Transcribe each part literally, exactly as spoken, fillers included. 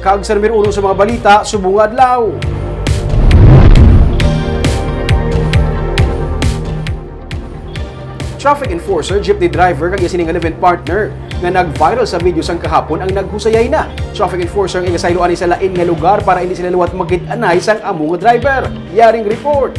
Kag sa numero uno sa mga balita subong nga adlaw. Traffic enforcer, jeepney driver, kag iya sini nga live-in partner nga nag-viral sa video sang kahapon ang naghusayay na. Traffic enforcer ang igasaylo ani sa lain nga lugar para hindi sila liwat magkit-anay sang amo nga driver. Yaring report.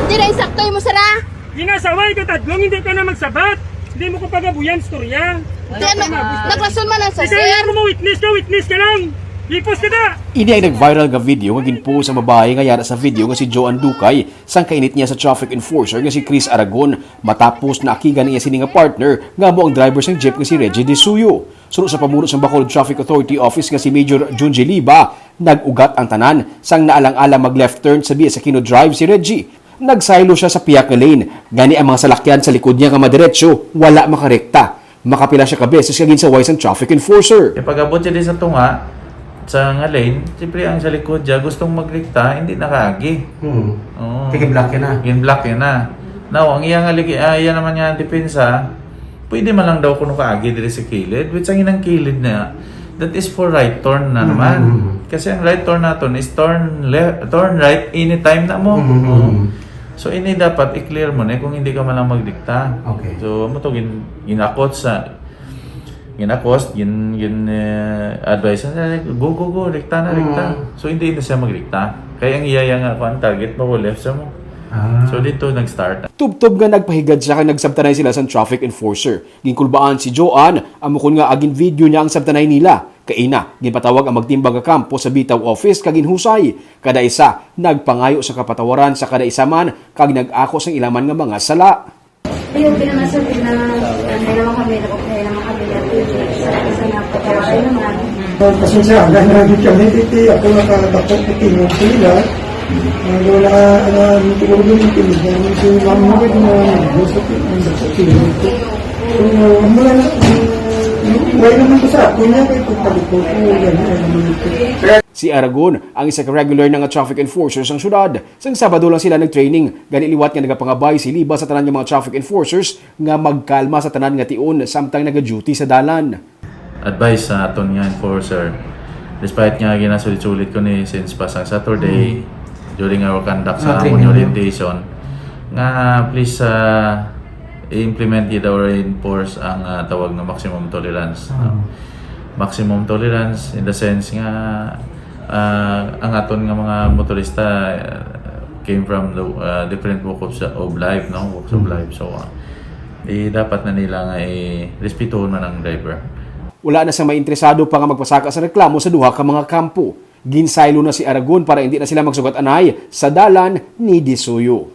Hindi na insakto mo, sir, ah. Ginasaway ka tadlong, hindi ka na magsabat. Hindi mo ko pagabuyan istorya. Hindi, ano, naglason man lang sa Ikaw sir. Yung mo witness ka, witness ka lang. Hipos ka na. Ini ang nag-viral nga video nga ginpost ang babae nga yara sa video nga si Joanne Ducay sang kainit niya sa traffic enforcer nga si Chris Aragon, matapos naakigan niya sini nga partner nga amo ang driver sang jeep nga si Reggie Disuyo. Suno sa pamuno sang Bacolod Traffic Authority Office nga si Major Junji Liba, nag-ugat ang tanan sang naalang-alang mag-left turn sa biya sa kino-drive si Reggie. Nagsaylo siya sa pihak nga lane, gani ang mga salakyan sa likod niya nga madiretso wala makarekta. Makapila siya ka beses nga ginsaway sang traffic enforcer. E pag-abot siya di sa tunga, sa nga lane, siyempre ang sa likod siya gustong magrekta, hindi nakaagi. Hmm. Oo. Kaya gin-block yun na. Gin-block yun na. Now, ang iya nga ligi, ah, iya naman nga depensa, pwede man lang daw kuno kaagi diri sa kilid, which ang inang kilid na that is for right turn na naman. Mm. Kasi ang right turn naton is turn left, turn right anytime na mo. Mm. Oo. So ini dapat i-clear mo na kung hindi ka man lang magdikta. Okay. So mo to gin ginakot sa ginakos, gin gin eh, advice na, "Go, go, go, dikta na, dikta." Mm. So hindi na siya magdikta. Kaya ang iyaya nga kuan target mo left sa mo. Ah. So dito nag-start. Tubtob nga nagpahigad siya kag nagsabtanay sila sang traffic enforcer. Ginkulbaan si Joanne, amo kon nga agin-video niya ang sabtanay nila. Kaina, ginpatawag ang magtimbang nga kampo sa Bitaw office kag ginhusay. Kada isa nagpangayo sa kapatawaran sa kada isa man kag nag-ako sang ila man nga mga sala. Ayun, pinamasabi na, ano naman kami, nag-okay naman kami na sa isa na pagkakay naman. Pasensya, dahil nandito kami, iti ako nakadakot na tingog sa ila. Ang wala, ano, ang tingog ng tingog, ang tingog ng mga gusto ko, ang gusto ko. So, ang wala na, ang, wala naman ko sa ako niya, kaya pagpalikod ko, yan, yan naman ito. Si Aragon ang isa ka regular na nga traffic enforcer sang syudad. Sang Sabado lang sila nag-training, gani liwat nga nagapangabay si Liba sa tanan nga mga traffic enforcers nga magkalma sa tanan nga tion samtang naga-duty sa dalan. Advice sa aton nga enforcer, despite nga ginasulit-sulit ko ni since pa sang Saturday, during our conduct sa Ah, amon training, no? orientation, nga please ah, i-implement gid or enforce ang ah, tawag nga maximum tolerance. No? Maximum tolerance in the sense nga ah, ang aton nga mga motorista ah, came from the ah, different walk of, of life, no? Walks of life. So ah, eh, dapat na nila nga i-respetuhon man ang driver. Wala na sang may interesado pa nga magpasaka sa reklamo sa duha ka mga kampo. Ginsaylo na si Aragon para hindi na sila magsugat anay sa dalan ni Disuyo.